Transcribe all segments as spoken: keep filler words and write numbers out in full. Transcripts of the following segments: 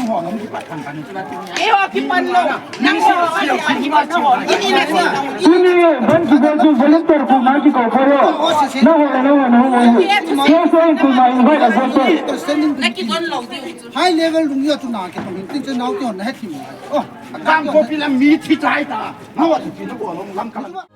Keiho kipan lou. Nang ho, ani, ani, ani, ani. Tuni ban kibol chu volunteer pu mai kikou poi ho. Nangho, nangho, nangho. Keiho pu mai invite a bol poi. Na kibol lou diu. High level lung yo tu na ke tong tin che nau ke hon na het ki. Oh, Kangpokpi lam mi thi chai ta. Nangho thi na ko long lam ka lam.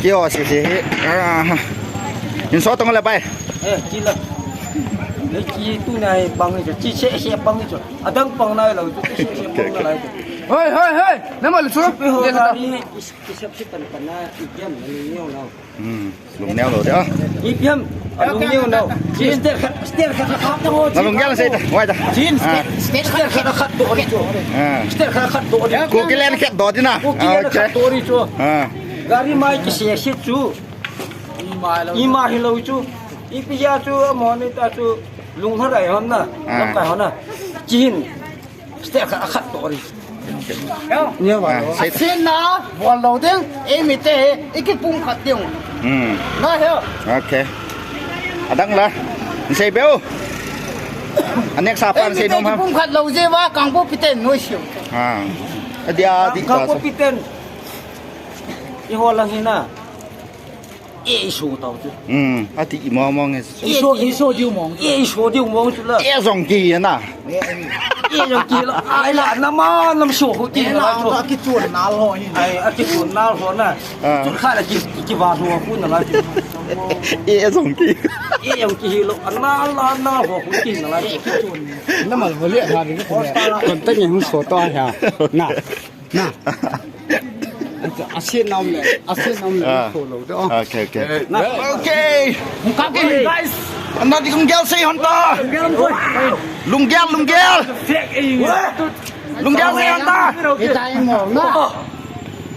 Kio si si hi. Ah. In so tong le pai. Eh, kila. Eh, ki tu nai pang ni, ki se se pang ni. Adang pang nai lo, ki se se pang nai. Hoi, hoi, hoi. Na mal su. Ki ho la ni, ki se se pan pan na, i jam na ni yo na. Hmm. Lungneo lou de, ah. Ipi ham, lungneo lou. Stair khat, stair khat khat to. Na lungneo sei ta, wai ta. Chin, ah. Stair khat khat to ni chu. Ah. Stair khat khat to ni. Kuki len khat to di na. Kuki len khat to ni chu. Ah. Gari mai kise se chu. Ima hilou chu. Ipi ja chu, amani ta chu. Lunghar ai hon na. Ah. Lam kai hon na. Chin. Stair khat, khat to ri. Neo ba. Ah, sei. Asin na, bol lou ding, eimi te, i kipumkhat ding. Hmm. Na he. Okay. Adang la. Sei beu. Anek sa pan sei nom ham. Eimi te kipumkhat lou jeh uva, Kangpokpi te noi siu. Ah. Adia, di ta sa. Kangpokpi ten. I ho lang hi na. E, i so tau chu. Hmm, ati i mong mong e. I so, i so diu mong. E, i so diu mong chu la. E jong ki na. E jong ki la. Ai la, na ma, nam so ho ki na la chu. Aki chun nal ho hi. Ai, aki chun nal ho na. Ah. Chu kha la ki, ki va ho ku na la chu. E jong ki. E jong ki hi lo. Na la, na ho ku ki na la chu. Na mal ho le ha ni ko. Kon ta ni hu so to ha. Na. Na. Asin nam le, asin nam le, ah. Ko lo to. Okay, okay. Na. Okay. Hung kap ke, guys. Anda di lunggel sei hon ta. Lunggel, lunggel. Lunggel sei hon ta. Itai mo na.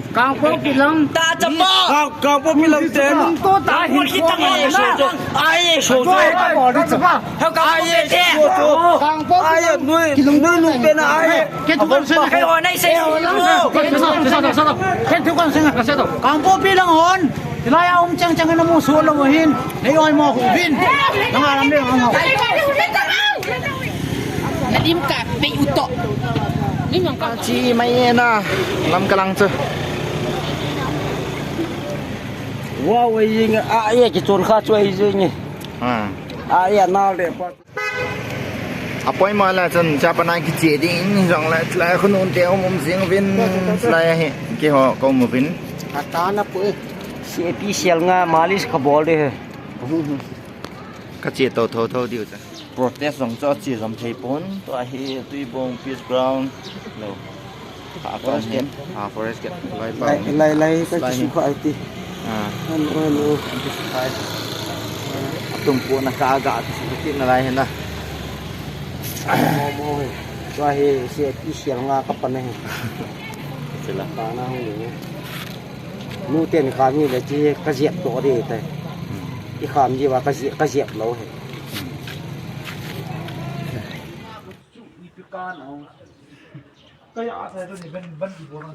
Kangpokpi lang. Ta chapa. Kang, Kangpokpi lang te. Tung to ta hin ko. Ai, so, so. Ai, so, so. Ai, so, so. Kangpokpi lang. Ai, noi, noi, noi pe na ai. Ke tu kan sing. Ke tu kan sing. Kangpokpi lang hon. Hilai a um chang chang na mu so lo hin. Nei oi mo hu vin. Nang a lam le mo. Na lim ka pe u to. Lim ka. Chi mai na. Lam ka lang chu. Wow, ai jing a, ye ki chon kha chu ai jing. Ha. A, ye na le pa. Apoi ma la chun chapa na kiche ding jong la, la khun un te um um jing vin la he ki ho ko mu vin. Ata na pu. Si pi sial nga malis ka bol de he. Ka che to tho tho diu cha. Protest jong cho che jom thei pon to a hi Tuibong Peace Ground. Lo. Forest gate. Ah, forest gate. Lai pa. Lai, lai, lai, ka lai kisu kha ai ti. Ah. Hello, hello. Atum pu na ka ga kisu kit na lai hena. Mo, mo, he. Tua hi, si, i sial nga ka pa na he. Sila. Pa na hung ni. Nu ten kham ni le chi ka jep to de te. Hmm. I kham ji wa ka jep, ka jep lo he. Ka ya a thai to ni ban, ban ki bo na.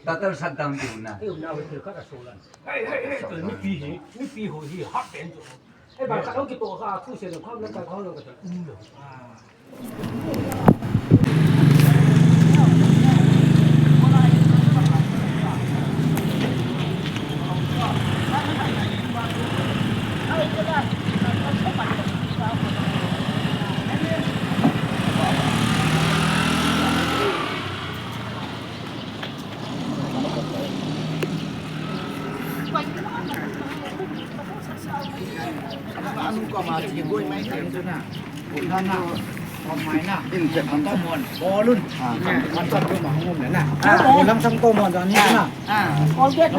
Tatar shutdown ki na. Hey, hey, hey, to ni pi hi, ni pi ho hi, ha pen to. Hey, ba ka to ki to ka, ku se lo, ka na ka, ka lo ka.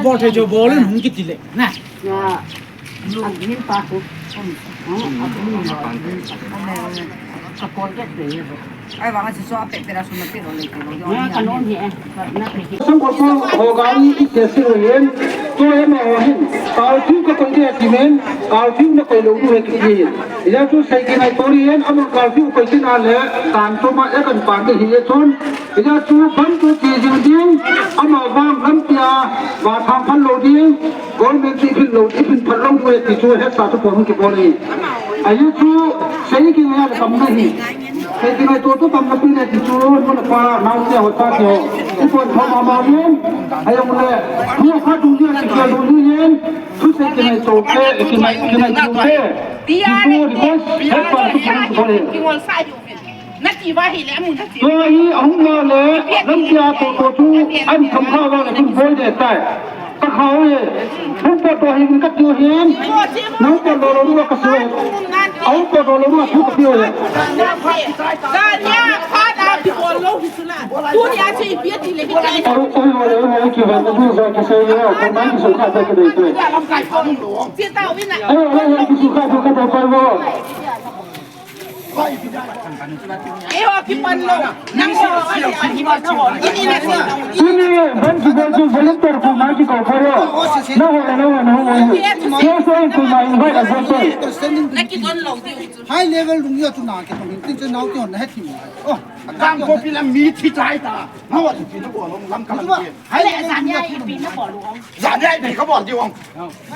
Bol thei chu bol in hung kiti le na. Ai vang a si so a pe pe la su na pe lo le pe lo. Sung ko sung ho gari i te si ro yen. Tu yen Koi dia ti men, curfew na koi lou diu ahi kiti. Ijeh chu sei kinai tou ding in, amun curfew koi tina le, tan chom a akan pan ding ahi chun. Ijeh chu ban chu ti jing ding, amavang lampi a, va thang phan lou ding, government chu iphin lou, iphin phat lou diu ahi ti chu hetsa chu pon kibol ahi. Ajeh chu sei kinai le kam na hi. Sei kinai tou tou tam na pi le ti chu, nu le pa, nao te ho, cha te ho. Ipon thom mama uvin, ajong le, thu khat dung ding, ti khat dung ding. Thusei kinai tou te, kinai, kinai tou te. Ti chu request, hetsa chu pon kibol ahi. Tua hi ahung na le, lampi a tou tou chu, an tham kha vang le chun boi de tai. Ka khao e, hung potdoh hih in kati u ahin, nahung potdoh lou diu a kasei e. Ahung potdoh lou diu a thu kapeh u ahi. Aru, oi, oi, oi, kiven na diu jong kisei e, koiman kisukha ta kadei te. Aru, aru, aru, kisukha ta kadei te. Eiho kipan lou. Nang ho, kipan lou. Ini na si. Tuni, ban kibol chu volunteer koima kikou pha lou. Nangho, nangho, nangho. Kei sa in koima invite a jong te. Na kidon lou diu. High level dung yo tu na ke tong tin chen nao ti hon na het ki. Oh, Kangpokpi lam mi thi chai ta. Nangho ti na bol lou lam ka lam. High level dung yo tu na. Jan ya ipi kabol diu ong.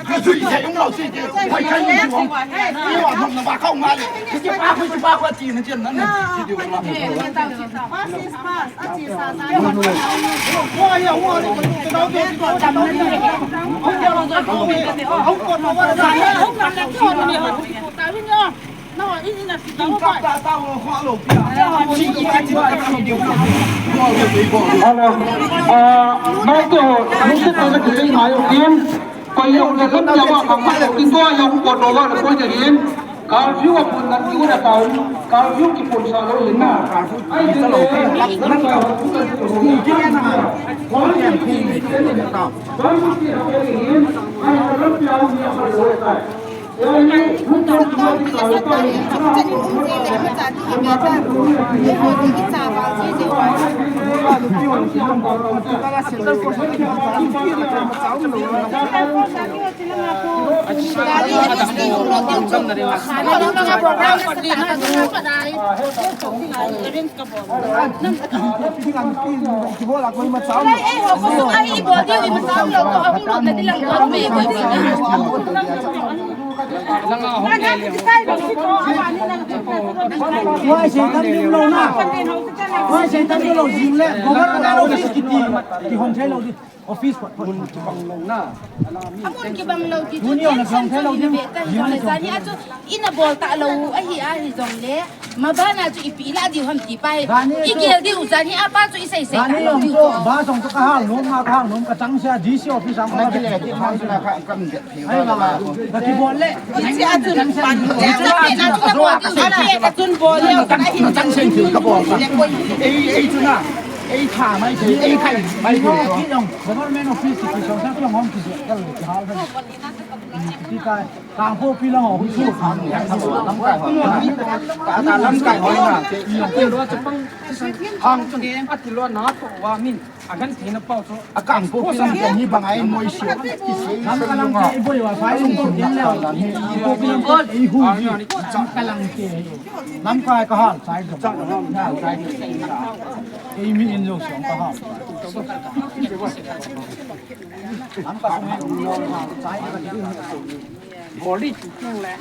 Kasui sei ong lou sei diu. Hoi kai ong diu ong. Ni wa nom na ba ka ong ma le. Ki pa ko ki pa ko ti na chen nan. Ti diu ma. Pass is pass. A chi sa sa. Wa ya wa. Ong ko na wa. Hello. Ah, nau te ho, nung se te na kisei mai u tin. Koi jong le lam jao a khang ma ko tin tua jong ko to wa le koi te hin. Curfew a pun na ti u na ta u. Curfew kipun sa lou hin na. Ai te le, na ta u ku ta ti u. Koi te hin, koi te hin. Ai lam jao ni a ko to ta. Huai seitan ding lou na. Huai seitan ding lou jing le. Government office kiti. Kihong thei lou di. Office phot phot. Mun kibang lou na. Amun kibang lou ti chu. Mun jong na kihong thei lou di. Jani a chu ina bol ta lou ahi a hi jong le. Mabana chu ipi la diu ham ti pa hi. Igel diu jani a pa chu isei sei ta lou diu. Ba jong chu kahal nom ma kahal nom ka chang sia D C office a ma ka le ti ma chu na ka kam de. Ai ba. Ka ti bol le. Isi a chun pan. Ka chun bol le ka chang sei ti ka bol. Ei ei chu na. Ei kha mai thei, ei khai mai thei. Government office ki song sa ki hong ki se kal ki hal hai. Ti kai, Kangpokpi lang ho, hu su. Lamkai ho na. Ka ta lamkai ho na. Ang chun, ati lo na to wa min. Akan thina pau to. A Kangpokpi lang ko ni bang ai moi si. Lamkai lang ke, i boi wa fai lung ko din le. Kangpokpi lang ko, i hu ji. Lamkai lang ke. Lamkai ka hal, sai jong. Hal, sai. Ei mi in jong song ka hal. Lamkai song hal, sai. Boli tu le.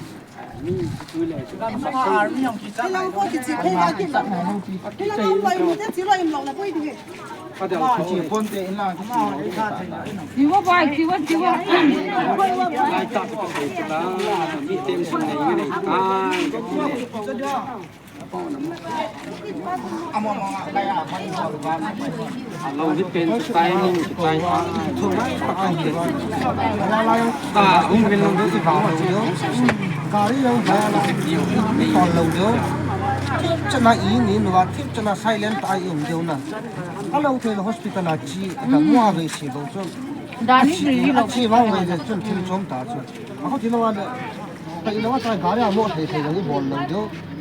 Ni tu le. Lamkai army jong ki sa. Lamkai ki chi ko ma ki. Lamkai lo mi te chi lo im lo na ko i di. Gari lo ba la. Ton lo jo. Thip chana i ni no va, thip chana silent ta i um jo na. A lo thei le hospital a chi, ka mo a ve si lo chun. Dan ni chi, ni lo. A chi vang ve le chun thil chom ta chu. A ko ti lo a le. Ka i lo a ta gari a mo thei thei lo i bol lo jo.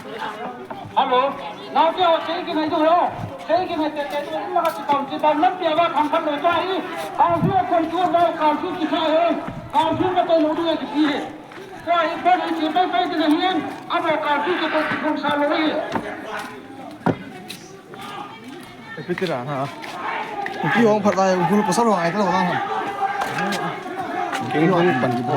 Hello. Nau te ho, sei kinai diu ho. Sei kinai te te diu, in laka chi kam chi bam lam pia va khang khan loi tua hi. Kau chu kon chu va, kau chu chi sa he. Kau chu ka to lo diu ki chi he. Tua hi kon hi chi pai pai ti na hin. Abo kau chu chi kon chi kon sa lo hi. Epitira ha. Ki hong phat lai, ung phul pasal hong ai ta lo na ha. King hong pan ki bo.